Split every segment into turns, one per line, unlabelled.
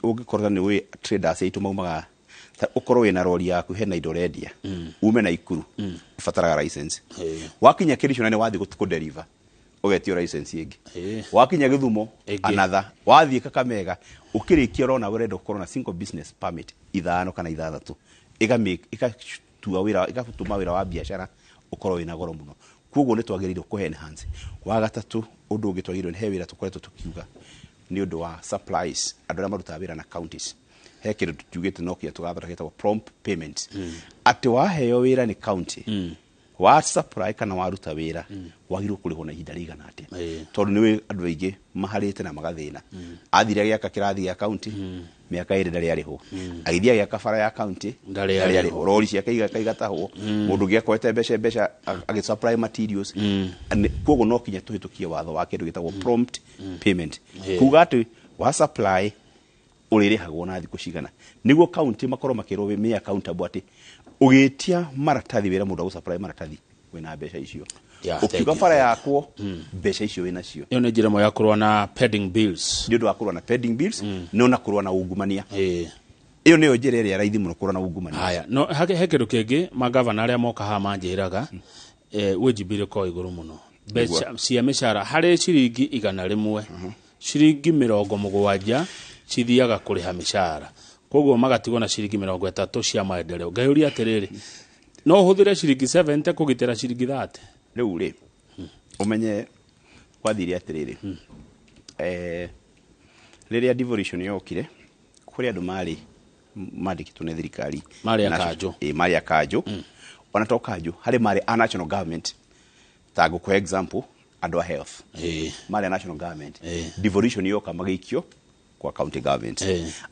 Ũngĩkorwo nĩ wĩ traders aitũ maumaga ta ũkorwo wĩna rori yaku, hena indo ũrendia, ume Naikuru, ũbataraga license. Wakinya Kericho na nĩ wathiĩ kũ deliver, ũgetio license ĩngĩ. Wakinya Gĩthumo,
Ĩngĩ.
another. Wathiĩ Kakamega, ũkĩrĩkia ũrona ũrenda gũkorwo na single business permit ithano kana ithathatũ, ĩgatua wĩra, ĩgatũma wĩra wa biacara ũkorwo wĩna goro mũno. Koguo nĩ twagĩrĩirwo kũhe enhance. Wa gatatũ, ũndũ ũngĩ twagĩrĩirwo nĩ he wĩra tũkoretwo tũkiuga nĩ ũndũ wa supplies, andũ arĩa marutaga wĩra na counties, he kĩndũ tugĩte no kinya tũgathondeka gĩtagwo prompt payment, atĩ waheo wĩra nĩ county, wa supply kana waruta wĩra, wagĩrĩirwo kũrĩhwo na ihinda rĩigana atĩa. Tondũ nĩ andũ aingĩ maharĩte na magathĩna. Athire agĩaka kĩrathi gĩa county, mĩaka 2 ndarĩ arĩhwo. Agĩthiĩ agĩaka bara ya county,
ndarĩ
ndarĩ
arĩhwo.
Arĩhwo. Rori ciake igatahwo, mũndũ ũngĩ akoete mbeca agĩ supply materials. Koguo no kinya tũhĩtũkie watho wa kĩndũ gĩtagwo prompt payment, kuga atĩ wa supply ũrĩrĩhagwo na thikũ cigana, nĩguo county makorwo makĩrwo me accountable, atĩ ũgĩtia maratathi wĩra mũndũ agũ supply maratathi, wĩna mbeca icio.
Yeah, thank
ũkiuga
you.
bara yakwo, mbeca icio wĩnacio.
Ĩyo nĩ njĩra ĩmwe ya kũrũa na pending bills.
Nĩ ũndũ wa kũrũa na pending bills, no na kũrũa na ungumania. Ĩyo nĩyo njĩra ĩrĩa raithi mũno kũrũa na ungumania.
Haya, no he kĩndũ kĩngĩ magavana arĩa moka haha manjĩraga, wage bill ĩkoragwo igũrũ mũno, mbeca cia mĩcara. Harĩ ciringi 100, ciringi 70 cithiaga kũrĩha mĩcara, koguo magatigwo na ciringi 30 cia maendeleo. Ngayũria atĩrĩrĩ, no ũhũthĩre ciringi 70 kũgitĩra ciringi 30?
Rĩu rĩ, ũmenye gwathire atĩrĩrĩ, rĩrĩa devolution yokire, kũrĩ andũ marĩ mandĩkĩtwo nĩ thirikari.
Marĩ a kanjũ.
Ĩ, marĩ a kanjũ. Ona to kanjũ, harĩ marĩ a national government. Ta ngũkũhe example, andũ a health marĩ a national government. Devolution yoka, magĩikio kwa county government.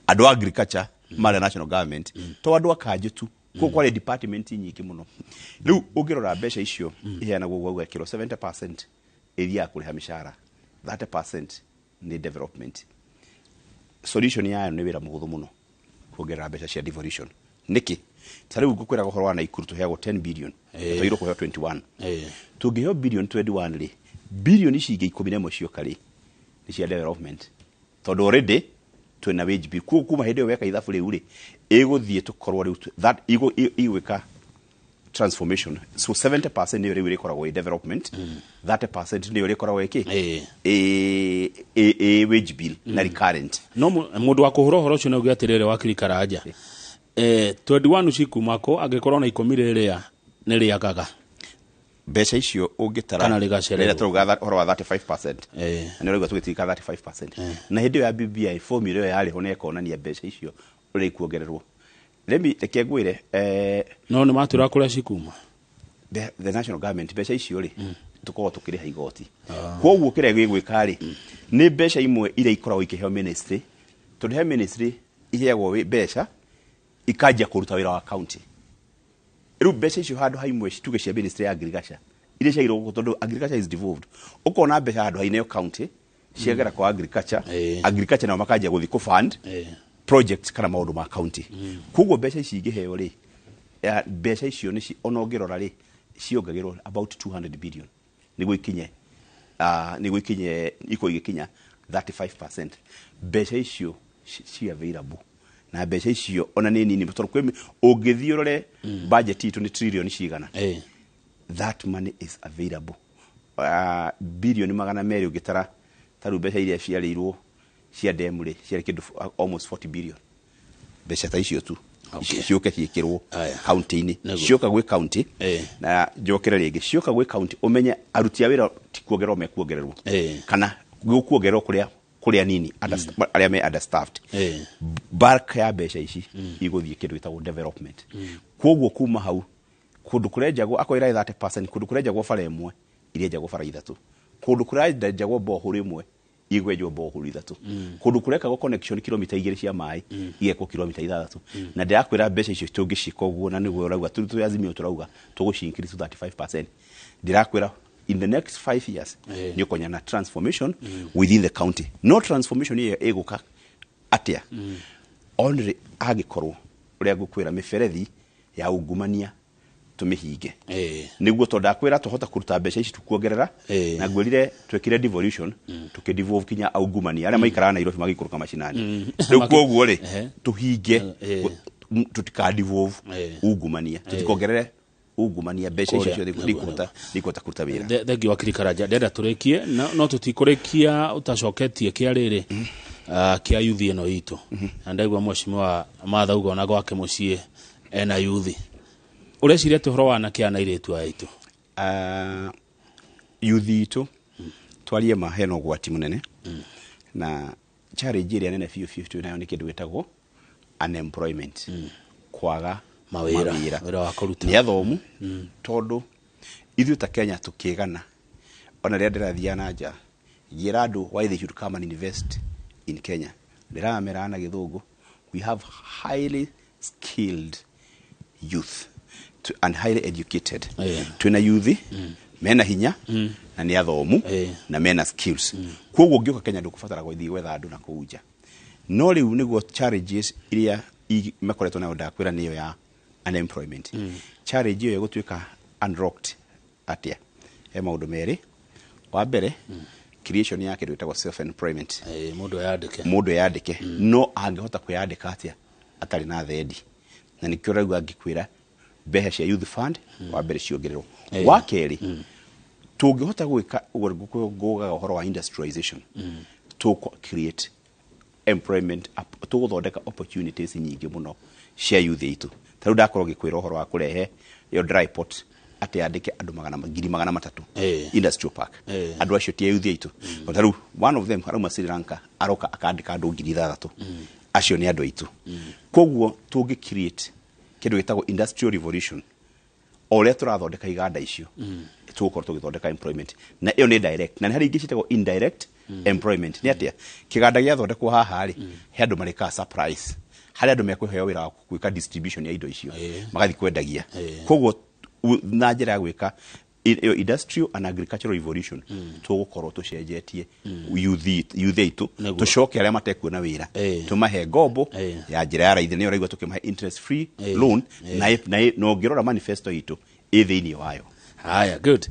Andũ a agriculture marĩ a national government, to andũ a kanjũ tu. Koguo kwarĩ department nyingĩ mũno. Rĩu ũngĩrora mbeca icio iheanagwo ũguo, gwekĩrwo 70% ĩthiaga kũrĩha mĩcara, 30% nĩ development. Solution yayo nĩ wĩra mũhũthũ mũno, kuongerera mbeca cia devolution. Nĩkĩ? Ta rĩu ngũkwĩraga ũhoro wa Naikuru, tũheagwo 10 billion, twagĩrĩirwo kũheo 21. Tũngĩheo billion 21 rĩ, billion ici ingĩ 11 cioka rĩ, nĩ cia development, tondũ already twĩna wage bill. Koguo kuma hĩndĩ ĩyo weka ithabu rĩu rĩ, ĩgũthiĩ tũkorwo rĩu that ĩgwĩka transformation. So 70% nĩyo rĩu ĩrĩkoragwo ĩ development, 30% nĩyo ĩrĩkoragwo ĩkĩ ĩ wage bill na recurrent.
No mũndũ wa kũhũra ũhoro ũcio nauge atĩrĩrĩ, wakiri Karanja, 21 cikuma kũ angĩkorwo na 10 rĩrĩa nĩ rĩagaga?
Mbeca icio ũngĩtara
Kana rĩgacererwo.
Rĩrĩa tũrauga ũhoro wa 35%, na nĩ ũraigua tũgĩtirika 35%, na hĩndĩ ĩyo ya BBI formula ĩyo yarĩ ho na ĩkonania mbeca icio ũrĩa ikuongererwo. Remi, reke ngwĩre,
No nĩ matwĩra kũrĩa cikuma.
The national government, mbeca icio rĩ, tũkoragwo tũkĩrĩha igoti. Koguo kĩrĩa gĩgwĩka rĩ, nĩ mbeca imwe iria ikoragwo ikĩheo ministry, tondũ he ministry iheagwo mbeca ikanjia kũruta wĩra wa county. Rĩu mbeca icio handũ ha imwe tuge cia ministry ya agriculture iria ciagĩrĩirwo gũkũ, tondũ agriculture is devolved, ũkona mbeca handũ haineo county ciagera kwa agriculture. Agriculture nao makanjia gũthiĩ kũ fund projects kana maũndũ ma county. Koguo mbeca ici ingĩheo rĩ, mbeca icio nĩ ona ũngĩrora rĩ, ciongagĩrwo about 200 billion nĩguo ikinye, nĩguo ikinye iko igĩkinya 35%. Mbeca icio ci available, na mbeca icio ona nĩ nini, tondũ kwĩ ũngĩthiĩ ũrore budget itũ nĩ trillion cigana. That money is available, bilioni 200. Ũngĩtara ta rĩu mbeca iria ciarĩirwo cia demu rĩ, ciarĩ kĩndũ almost 40 billion. Mbeca ta icio tu ciũke ciĩkĩrwo kaunti-inĩ. Cioka gwĩ kaunti, na njokere rĩngĩ, cioka gwĩ kaunti, ũmenye aruti a wĩra ti kuongererwo mekuongererwo, kana gũkuongererwo kũrĩa nini arĩa me understaffed. Bulk ya mbeca ici igũthiĩ kĩndũ gĩtagwo development. Koguo kuma hau, kũndũ kũrenjagwo akorwo ĩrarĩ 30%, kũndũ kũrenjagwo bara ĩmwe irenjagwo bara ithatũ, kũndũ kũrenjagwo borehole ĩmwe igwenjwo borehole ithatũ, kũndũ kũrekagwo connection kilomita 2 cia maĩ igekwo kilomita 6. Na ndĩrakwĩra mbeca icio tũngĩciĩka ũguo, na nĩguo ũrauga tũrĩ tũrĩ Azimio, tũrauga tũgũci increase to 35%, ndĩrakwĩra in the next 5 years nĩ ũkonya na transformation within the county. No transformation ĩyo ĩgũka atĩa? Only angĩkorwo ũrĩa ngũkwĩra, mĩberethi ya ungumania Tũmĩhinge nĩguo tondũ ndakwĩra tũhota kũruta mbeca ici tukuongerera. Na ngwĩrire twekire devolution, tũkĩdevolve kinya aungumania arĩa maikaraga Nairobi magĩikũrũka macinani. Rĩu koguo rĩ, tũhinge, tũtika devolve ungumania, tũtikongerere ungumania mbeca icio
Kũrĩa,
ciothe. Ndikũhota kũruta wĩra.
Thengiũ wakiri Karanja, ndenda tũrĩkie no tũtikũrĩkia ũtacoketie kĩa rĩrĩ, kĩa yuthi ĩno itũ, na ndaigua mheshimiwa Martha uga ona gwake mũciĩ ena yuthi. Ũreciria atĩ ũhoro wa anake aya na airĩtu aya aitũ?
Yuthi itũ, twarie ma, hena ũgwati mũnene, na challenge ĩrĩa nene biũ biũ twĩ nayo nĩ kĩndũ gĩtagwo unemployment, kwaga
mawĩra,
mawĩra.
Wĩra wa kũruta.
Nĩ athomu, tondũ ithuĩ ta Kenya tũkĩgana, ona rĩrĩa ndĩrathiaga na nja ngĩra andũ why they should come and invest in Kenya, ndĩrameraga na gĩthũngũ, we have highly skilled youth and highly educated. Twĩna yuthi mena hinya na nĩ athomu na mena skills, koguo ũngĩũka Kenya ndũkũbatara gũthiĩ gwetha andũ na kũu nja. No rĩu nĩguo challenges iria makoretwo nayo, ndakwĩra nĩyo ya unemployment. Challenge ĩyo ĩgũtuĩka unlocked atĩa? He maũndũ merĩ. Wa mbere, creation ya kĩndũ gĩtagwo self employment.
Mũndũ eyandĩke.
Mũndũ eyandĩke, no angĩhota kwĩyandĩka atĩa atarĩ na thendi? Na nĩkĩo ũraigua ngĩkwĩra mbeca cia youth fund wa mbere ciongererwo. Wa kerĩ, tũngĩhota gwĩka ũguo ngugaga ũhoro wa industrialization, tũkũ create employment, tũgũthondeka opportunities nyingĩ mũno cia youth itũ. Ta rĩu ndakorwo ngĩkwĩra ũhoro wa kũrehe ĩyo dry port, atĩ yandĩke andũ 300,000, industrial park. Andũ acio ti youth aitũ? Ta rĩu one of them arauma Sri Lanka, aroka akandĩka andũ 6,000. Acio nĩ andũ aitũ. Koguo tũngĩ create kĩndũ gĩtagwo industrial revolution, o ũrĩa tũrathondeka iganda icio, tũgũkorwo tũgĩthondeka employment, na ĩyo nĩ direct, na nĩ harĩ ingĩ ciĩtagwo indirect employment. Nĩ atĩa? Kĩganda gĩathondekwo haha rĩ, he andũ marĩkaga surprise, harĩ andũ mekũheo wĩra wa gwĩka distribution ya indo icio, magathiĩ kwendagia. Koguo na njĩra ya gwĩka ĩyo industrial and agricultural revolution, tũgũkorwo tũcenjetie youth aitũ. Tũcoke arĩa matekuona wĩra, tũmahe ngombo ya njĩra ya raithi, nĩyo ũraigua tũkĩmahe interest free loan, na ũngĩrora manifesto itũ ĩ thĩinĩ wayo.
Haya, good.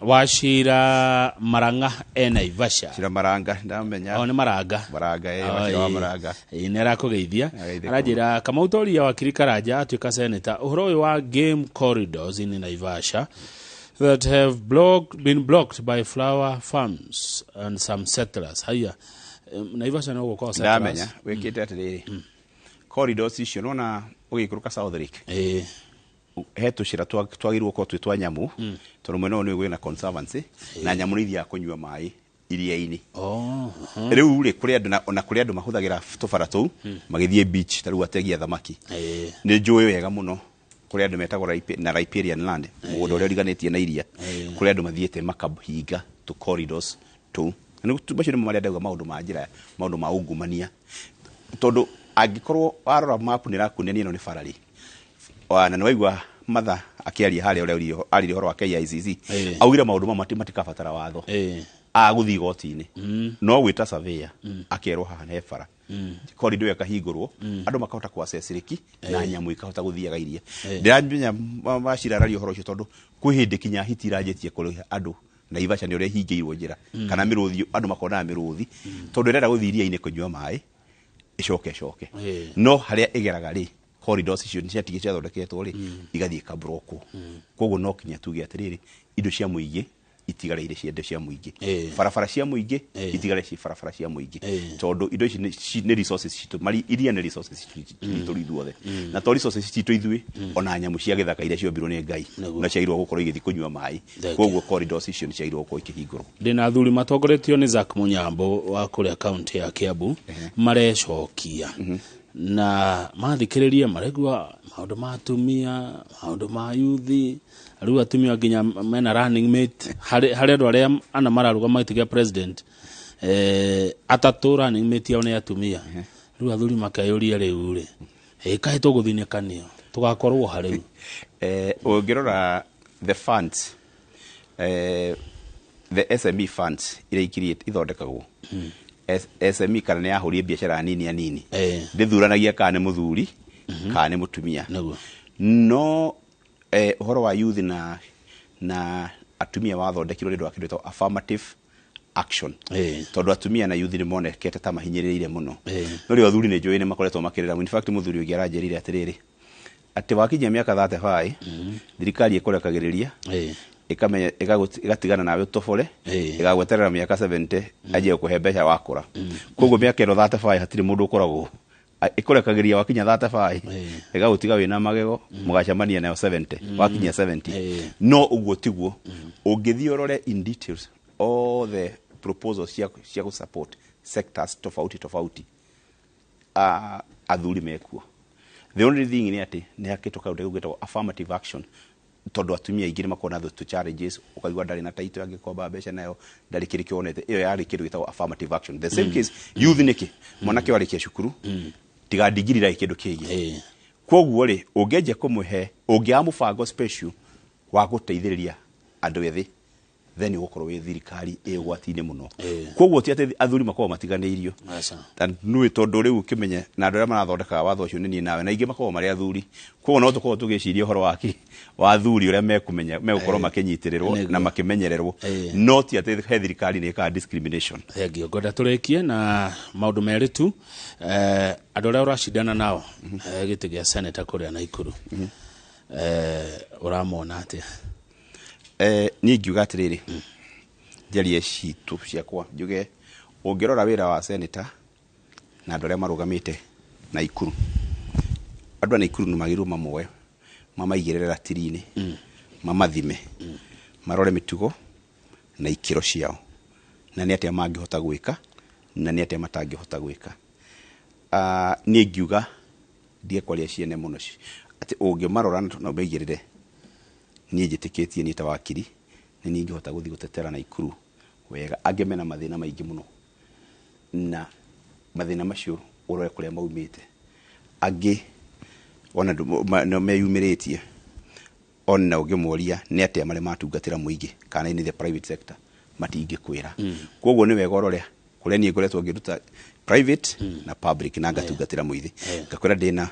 Wacira Maranga e Naivasha.
Cira Maranga, ndamenya.
O nĩ Maranga.
Maranga, Wachira wa Maranga.
Nĩ arakũgeithia.
Ageithĩka.
Aranjĩra Kamau Toria wakiri Karanja atuĩka senator, ũhoro ũyũ wa game corridors in Naivasha that have been blocked by flower farms and some settlers. Haya, Naivasha no gũkorwo settlers.
Ndamenya wĩkĩte atĩrĩrĩ, corridors icio nona ũgĩikũrũka South Lake, he tũcĩra twagĩrĩirwo gũkorwo twĩ twa nyamũ, tondũ mwena ũyũ nĩ gwĩna conservancy na nyamũ nĩ ithiaga kũnyua maĩ iria-inĩ. Rĩu rĩ, kũrĩ andũ ona kũrĩ andũ mahũthagĩra tũbara tũu magĩthiĩ beach, ta rĩu ategi a thamaki. Nĩ njũĩ wega mũno kũrĩ andũ metagwo na riparian land, mũgũnda ũrĩa ũriganĩtie na iria, kũrĩ andũ mathiĩte makahinga tũ corridors tũu. Na macio nĩmo marĩa ndauga, maũndũ ma njĩra, maũndũ ma ungumania, tondũ angĩkorwo warora map nĩ ĩrakuonia ĩno nĩ bara rĩ, na nĩ waigua Matha akĩaria harĩa ũrĩa aririe ũhoro wa KICC, augire maũndũ mau matikabatara watho agũthiĩ igoti-inĩ, no gwĩta surveyor akerwo haha he bara, corridor ĩyo ĩkahingũrwo, andũ makahota kũ access rĩki na nyamũ ikahota gũthiaga iria. Ndĩramenya Wachira araria ũhoro ũcio, tondũ kwĩ hĩndĩ kinya hiti iranjĩtie kũrĩha andũ Naivasha nĩ ũrĩa ihingĩirwo njĩra, kana mĩrũthi, andũ makonaga mĩrũthi tondũ ĩrenda gũthiĩ iria-inĩ kũnyua maĩ, ĩcoke ĩcoke. No harĩa ĩgeraga rĩ, corridors icio nĩ ciatigĩ ciathondeketwo rĩ, igathiĩ ikabrokwo. Koguo no kinya tuge atĩrĩrĩ, indo cia mũingĩ itigare irĩ cia indo cia mũingĩ, barabara cia mũingĩ itigare ci barabara cia mũingĩ, tondũ indo ici nĩ resources citũ, mari iria nĩ resources citũ ithuothe, na to resources citũ ithuĩ, ona nyamũ cia gĩthaka iria ciombirwo nĩ Ngai na ciagĩrĩirwo gũkorwo igĩthiĩ kũnyua maĩ.
Thank you.
Koguo corridors icio nĩ ciagĩrĩirwo gũkorwo ikĩhingũrwo.
Ndĩna athuri matongoretio nĩ Zack Munyambo wa kũrĩa kaunti ya Kiambu, marecokia na mathikĩrĩria maregua maũndũ ma atumia, maũndũ ma yuthi. Rĩu atumia nginya mena running mate harĩ andũ arĩa ana mararũgama gĩtĩ kĩa president, atatũ running mate ao nĩ atumia. Rĩu athuri makeyũria, rĩu rĩ, kaĩ tũgũthinĩkanio tũgakorwo ha rĩu?
Ũngĩrora the funds, the SME funds iria ithondekagwo, SME kana nĩ yahũrie biacara nini anini, ndĩthuranagia kana nĩ mũthuri kana nĩ mũtumia. No Ũhoro wa youth na atumia wathondekirwo nĩ ũndũ wa kĩndũ gĩtagwo affirmative action, tondũ atumia na youth nĩ monekete ta mahinyĩrĩire mũno. No rĩu athuri nĩ njũĩ nĩ makoretwo makĩrĩra. In fact, mũthuri ũngĩ aranjĩrire atĩrĩrĩ, atĩ wakinyia mĩaka 35, thirikari ĩkũrekagĩrĩria, ĩkamenya ĩgatigana nawe ũtobore, ĩgagweterera mĩaka 70 anjie gũkũhe mbeca wakũra. Koguo mĩaka ĩno 35 hatirĩ mũndũ ũkoragwo ĩkũrekagĩria. Wakinya 35, ĩgagũtiga wĩna magego, mũgacemania nayo 70, wakinyia 70. No ũguo tiguo. Ũngĩthiĩ ũrore in details all the proposals cia gũ support sectors tofauti tofauti, athuri mekuo. The only thing nĩ atĩ nĩ hakĩtwo kaũndũ gĩtagwo affirmative action, tondũ atumia aingĩ nĩ makoragwo na tũ challenges. Ũkaigua ndarĩ na title angĩkomba mbeca nayo, ndarĩ kĩndũ kĩonete. Ĩyo yarĩ kĩndũ gĩtagwo affirmative action. The same case youth, nĩkĩ mwanake warĩkia cukuru tiga ndigiri ndarĩ kĩndũ kĩngĩ? Koguo rĩ, ũngĩanjia kũmũhe, ũngĩaga mũbango special wa gũteithĩrĩria andũ ethĩ, then ũgũkorwo wĩ thirikari ĩ ũgwati-inĩ mũno. Koguo ti atĩ athuri makoragwo matiganĩirio.
Aca.
Na nĩ tondũ rĩu ũkĩmenye na andũ arĩa marathondekaga watho ũcio nĩ niĩ nawe, na aingĩ makoragwo marĩ athuri. Koguo no tũkorwo tũgĩciria ũhoro wa athuri ũrĩa mekũmenya megũkorwo makĩnyitĩrĩrwo na makĩmenyererwo, no ti atĩ he thirikari nĩ ĩkaga discrimination.
Thengio. Ngwenda tũrĩkie na maũndũ merĩ tu. Andũ arĩa ũracindana nao gĩtĩ gĩa seneta kũrĩa Naikuru, ũramona atĩa?
Niĩ ingiuga atĩrĩrĩ, njarie citũ ciakwa, njuge ũngĩrora wĩra wa senator na andũ arĩa marũgamĩte Naikuru, andũ a Naikuru nĩ magĩrĩirwo mamoe, mamaigĩrĩre ratiri-inĩ, mamathime, marore mĩtugo na ikĩro ciao, na nĩ atĩa mangĩhota gwĩka na nĩ atĩa matangĩhota gwĩka. Niĩ ingiuga ndige kwaria ciene mũno atĩ ũngĩmarora na ũmaigĩrĩre, niĩ njĩtĩkĩtie niĩ ta wakiri nĩ niĩ ingĩhota gũthiĩ gũtetera Naikuru wega. Angĩ mena mathĩna maingĩ mũno, na mathĩna macio ũrore kũrĩa maumĩte. Angĩ ona nĩ meyumĩrĩtie, ona ũngĩmoria nĩ atĩa marĩ matungatĩra mũingĩ kana in the private sector, matingĩkwĩra. Koguo nĩ wega ũrore kũrĩa niĩ ngoretwo ngĩruta private na public na ngatungatĩra mũingĩ, ngakwĩra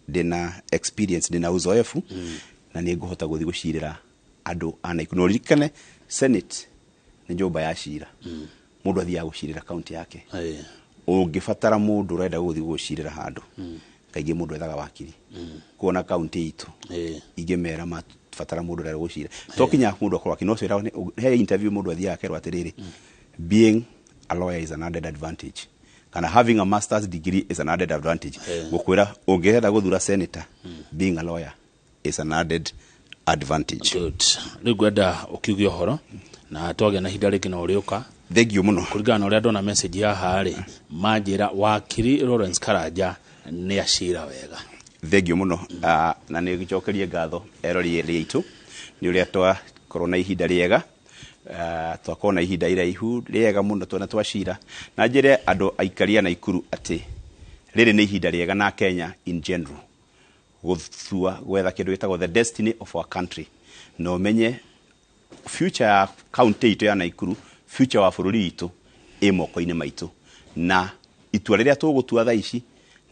ndĩna experience, ndĩna uzoefu, na nĩ ngũhota gũthiĩ gũcirĩra andũ a Naikuru. Na ũririkane Senate nĩ nyũmba ya cira, mũndũ athiaga gũcirĩra kaunti yake. Ũngĩbatara mũndũ ũrenda gũthiĩ gũcirĩra handũ, kaingĩ mũndũ ethaga wakiri. Kuona kaunti itũ, ingĩmera mabatara mũndũ ũrenda gũcira, to kinya mũndũ akorwo wakiri, no cira he interview mũndũ athiaga akerwo atĩrĩrĩ, being a lawyer is an added advantage, kana having a master's degree is an added advantage. Gũkwĩra ũngĩenda gũthura senator, being a lawyer is an added advantage.
Good. Rĩu ngwenda ũkiuge ũhoro na twagĩa na ihinda rĩngĩ no ũrĩũka.
Thank you mũno.
Kũringana na ũrĩa ndona message haha rĩ, manjĩra wakiri Lawrence Karanja nĩ acira wega.
Thank you mũno. Na nĩ gĩcokerie ngatho erori aitũ nĩ ũrĩa twakorwo na ihinda rĩega. Twakorwo na ihinda iraihu rĩega mũno tuona twacira, na njĩre andũ aikari a Naikuru atĩ rĩrĩ nĩ ihinda rĩega, na Kenya in general, gũthua gwetha kĩndũ gĩtagwo the destiny of our country, na ũmenye future ya county itũ ya Naikuru, future wa bũrũri witũ ĩ moko-inĩ maitũ, na itua rĩrĩa tũgũtua thaa ici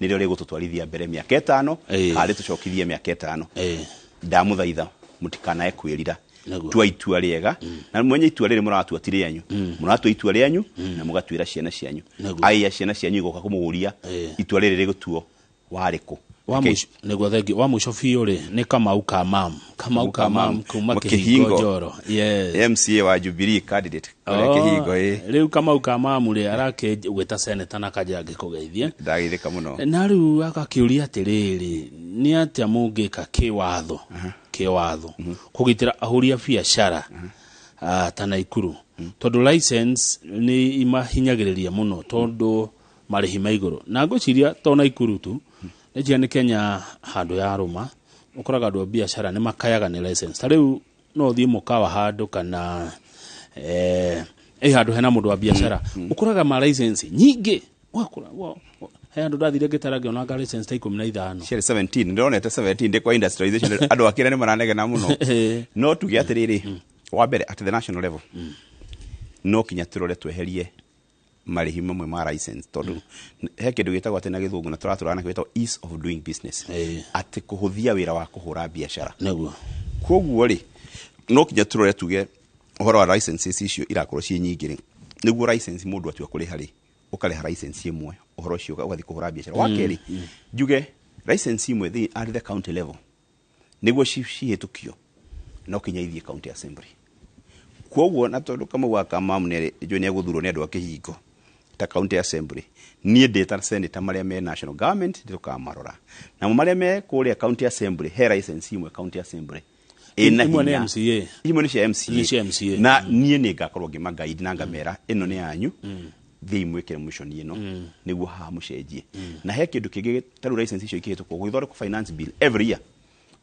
nĩrĩo rĩgũtũtwarithia mbere mĩaka 5 kana rĩtũcokithie mĩaka 5. Ndamũthaitha mũtikanae kwĩrira. Tua itua rĩega, na mwenye itua rĩrĩ mũratua ti rĩanyu, mũratua itua rĩanyu na mũgatuĩra ciana cianyu. Aya ciana cianyu igoka kũmũũria itua rĩrĩ rĩgũtuo warĩ kũ.
Wa mũico nĩguo, thengi. Wa mũico biũ rĩ, nĩ Kamau ka mam, Kamau ka mam kuma Kĩhingo Njoro, yes.
MCA wa Jubilee candidate kũrĩa Kĩhingo ĩ.
Rĩu Kamau ka mamu rĩ, arakĩgwĩta seneta na kanja angĩkũgeithie.
Ndagithĩka mũno.
Na rĩu agakĩũria atĩrĩrĩ, nĩ atĩa mũngĩka kĩwatho kũgitĩra ahũri a biacara ta Naikuru, tondũ license nĩ imahinyagĩrĩria mũno tondũ marĩhi ma igũrũ? Na ngwĩciria to Naikuru tu, nĩnjia nĩ Kenya handũ ya rũma, ũkoraga andũ a biacara nĩ makayaga nĩ license. Ta rĩu no ũthiĩ mũkawa handũ kana handũ hena mũndũ wa biacara, ũkoraga ma license nyingĩ. Wakora he handũ ndathire ngĩtara ngĩona anga license ta 15.
Ciarĩ 17, ndĩronete 17 ndĩ kwa industrialization. Andũ akĩra nĩ maranegena mũno. No tuge atĩrĩrĩ, wa mbere, at the national level no kinya tũrore tweherie marĩhi mamwe ma license, tondũ he kĩndũ gĩtagwo atĩ na gĩthũngũ na tũratũra nakĩo gĩtagwo ease of doing business, atĩ kũhũthia wĩra wa kũhũra biacara. Koguo rĩ no kinya tũrore tuge ũhoro wa licenses icio irakorwo ciĩ nyingĩ rĩ, nĩguo license mũndũ atua kũrĩha rĩ, ũkarĩha license ĩmwe, ũhoro ũcio ũgathiĩ kũhũra biacara. Wa kerĩ, njuge license imwe at the county level nĩguo cihĩtũkio no kinya ithiĩ county assembly. Koguo na tondũ Kamau wa Kamamu nĩ njũĩ nĩ egũthurwo nĩ andũ a kĩhingo ta county assembly, niĩ ndĩ ta senator marĩa me national government ndĩtũkamarora, namo marĩa me kũrĩa county assembly he license imwe county assembly ĩna
Imwe nĩ
hinya.
MCA.
Imwe nĩ cia MCA.
Nĩ cia MCA.
Na niĩ nĩ ngakorwo ngĩmagaidi na ngamera ĩno nĩ yanyu, thiĩi mwĩkĩre motion ĩno nĩguo haha mũcenjie. Na he kĩndũ kĩngĩ ta rĩu license icio ikĩhĩtũkwo gũgĩthondekwo finance bill every year,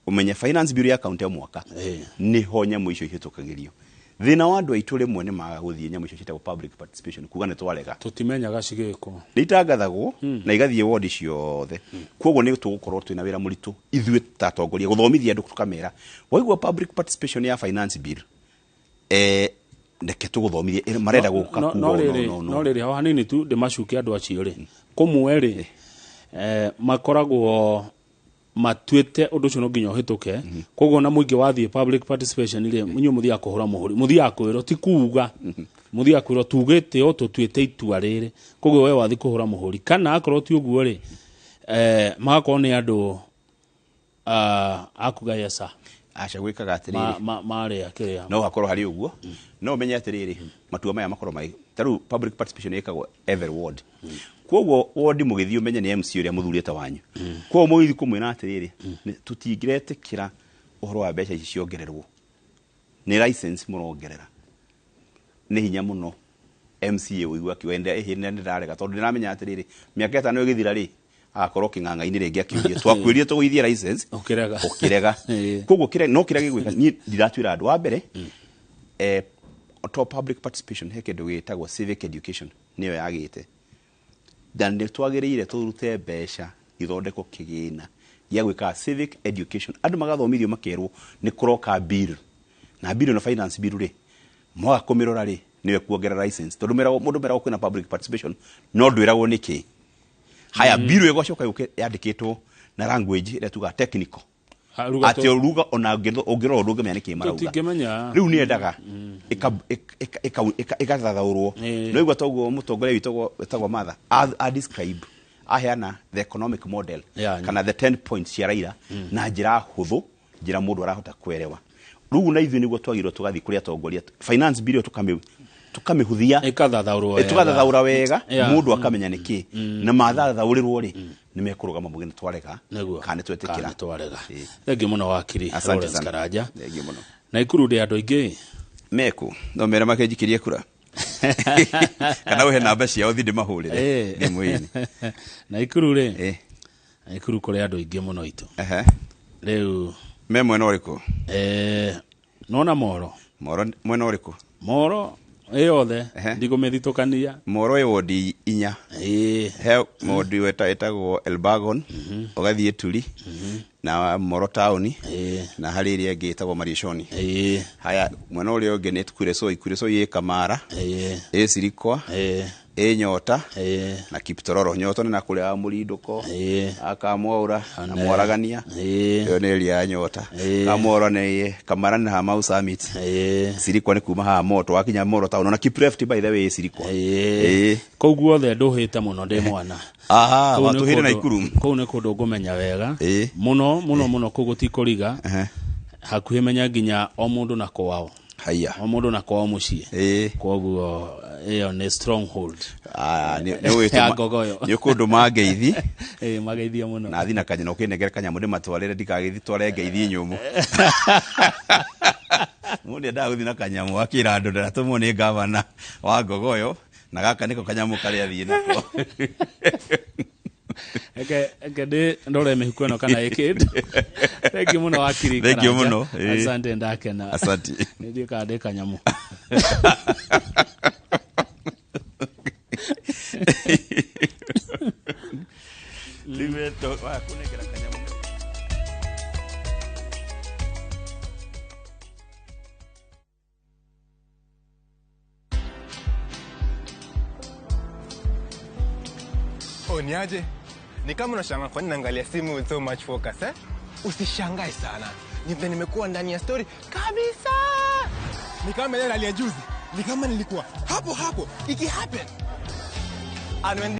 ũmenye finance bill ya county o mwaka nĩho nyamũ icio ihĩtũkagĩrio. Thĩna wa andũ aitũ rĩmwe nĩ maga gũthiĩ nyamũ icio ciĩtagwo public participation, kuga nĩ twarega.
Tũtimenyaga cigĩkwo.
Nĩ itangathagwo na igathiĩ wodi ciothe. Koguo nĩ tũgũkorwo twĩna wĩra mũritũ ithuĩ ta atongoria gũthomithia andũ, tũkamera waigua public participation ya finance bill, reke tũgũthomithie marenda gũka
no
kuga
no
no,
rĩrĩ
no,
no
no.
rĩrĩ ho hanini tu ndĩmacuke andũ acio rĩ, kũmwe rĩ makoragwo matuĩte ũndũ ũcio no nginya ũhĩtũke. Koguo na mũingĩ wathiĩ public participation rĩ, inyuĩ mũthiaga kũhũra mũhũri, mũthiaga kwĩrwo, ti kuga mũthiaga kwĩrwo tugĩte o tũtuĩte itua rĩrĩ, koguo we wathiĩ kũhũra mũhũri. Kana akorwo ti ũguo rĩ, magakorwo nĩ andũ akuga yesa.
Aca, gwĩkaga atĩrĩrĩ,
marĩa kĩrĩa
no hakorwo harĩ ũguo, no ũmenye atĩrĩrĩ, matua maya makorwo marĩ ta rĩu public participation ĩkagwo every ward. Koguo ward mũgĩthiĩ ũmenye nĩ MC ũrĩa mũthurĩte wanyu, koguo mũgĩthiĩ kũmwĩra atĩrĩrĩ, tũtingĩretĩkĩra ũhoro wa mbeca ici ciongererwo, nĩ license mũrongerera. Nĩ hinya mũno MCA ũigua akiuga ĩhĩ nĩ ndĩrarega, tondũ ndĩramenya atĩrĩrĩ, mĩaka 5 ĩgĩthira rĩ, agakorwo kĩng'ang'a-inĩ rĩngĩ akiuria twakwĩrire tũgũithie license
Ũkĩrega.
Ũkĩrega. Koguo kĩrĩa no kĩrĩa gĩgwĩka niĩ ndiratuĩra andũ wa mbere, to public participation he kĩndũ gĩtagwo civic education nĩyo yagĩte, na nĩ twagĩrĩire tũrute mbeca ithondekwo kĩgĩna gĩa gwĩkaga civic education, andũ magathomithio makerwo nĩ kũroka bill, na bill na finance bill rĩ, mwaga kũmĩrora rĩ, nĩyo kuongerera license, tondũ meragwo mũndũ meragwo kwĩna public participation no ndwĩragwo nĩkĩ. Haya, bill ĩgocoka yũke yandĩkĩtwo na language ĩrĩa tugaga technical, atĩ ruga ona ũngĩrora ũndũ ũngĩmenya nĩkĩ marauga.
Tũtingĩmenya.
Rĩu nĩ endaga ĩgathathaũrwo. No igua toguo mũtongoria witũ wĩtagwo Martha a describe aheana the economic model kana the 10 points cia Raila na njĩra hũthũ, njĩra mũndũ arahota kuelewa. Rĩu na ithuĩ nĩguo twagĩrĩirwo tũgathiĩ kũrĩ atongoria finance bill tũkamĩhũthia,
ĩkathathaũrwo wega.
Tũgathathaũra wega, mũndũ akamenya nĩkĩ, na mathathaũrĩrwo rĩ, nĩ mekũrũgama mũgĩ nĩ twarega
Nĩguo.
kana nĩ twetĩkĩra.
Kana nĩ twarega. Thengiũ mũno wakiri
Asante
Lawrence
sana.
Karanja.
Thengiũ mũno.
Na Ikuru ndĩ andũ aingĩ
meku no mere makenjikirie kura kana ũhe namba ciao thi ndĩmahũrĩre thimũ-inĩ.
Na Ikuru rĩ, na Ikuru kũrĩ andũ aingĩ mũno itũ rĩu.
Me mwena ũrĩkũ?
Nona Moro.
Moro mwena ũrĩkũ?
Moro ĩyothe ndigũmĩthitũkania.
Moro ĩ wodi 4. He wodi ĩtagwo Elbagon, ũgathiĩ Turi na Moro taũni, na harĩ ĩrĩa ĩngĩ ĩtagwo Mariashoni. Haya, mwena ũrĩa ũngĩ nĩ Kuresoi. Kuresoi ĩ Kamara, ĩ Sirikwa, ĩ Nyota na Kiptororo. Nyota nĩ na kũrĩa Mũrindũko, Akamwaura na Mwaragania. Ĩyo nĩ area ya Nyota. Kamwaura nĩ Kamara nĩ haha Mau Summit. Sirikwa nĩ kuma haha Moto wakinya Moro town, na Kipreft by the way ĩ Sirikwa.
Kũu guothe ndũhĩte mũno ndĩ mwana.
Aha,
Kũu nĩ
watũhĩre na
kũndũ-
Ikuru.
Kũu nĩ kũndũ ngũmenya wega mũno mũno mũno, kũu gũtikũriga hakuhĩ, menya nginya o mũndũ na kwao.
Haya.
O mũndũ na kwao mũciĩ. Koguo ĩyo nĩ stronghold ya Ngogoyo.
Nĩ ũkũndũma ngeithi.
Mageithia mũno.
Na thi na kanyamũ ũkĩnengere kanyamũ ndĩmatwarĩre, ndikagĩthi tware ngeithi nyũmũ. Mũndũ endaga gũthiĩ na kanyamũ akĩra andũ ndaratũmwo nĩ gavana wa Ngogoyo, na gaka nĩko kanyamũ karĩa athiĩ nako.
Reke ndĩ ndore mĩhuko ĩno kana ĩkĩndũ. Thengiũ mũno wakiri
Thengiũ
Karanja.
mũno,
Asante, ndakena.
Asante.
Nĩ ndiũĩ kana ndĩ kanyamũ.
Rĩu waya kũnengera kanyamũ.
Oh, niaje? Ni kama unashangaa kwa nini naangalia simu with so much focus, eh? Usishangae sana. Ni vile nimekuwa ndani ya story kabisa. Ni kama ile rally ya juzi, ni kama nilikuwa hapo hapo iki happen. And when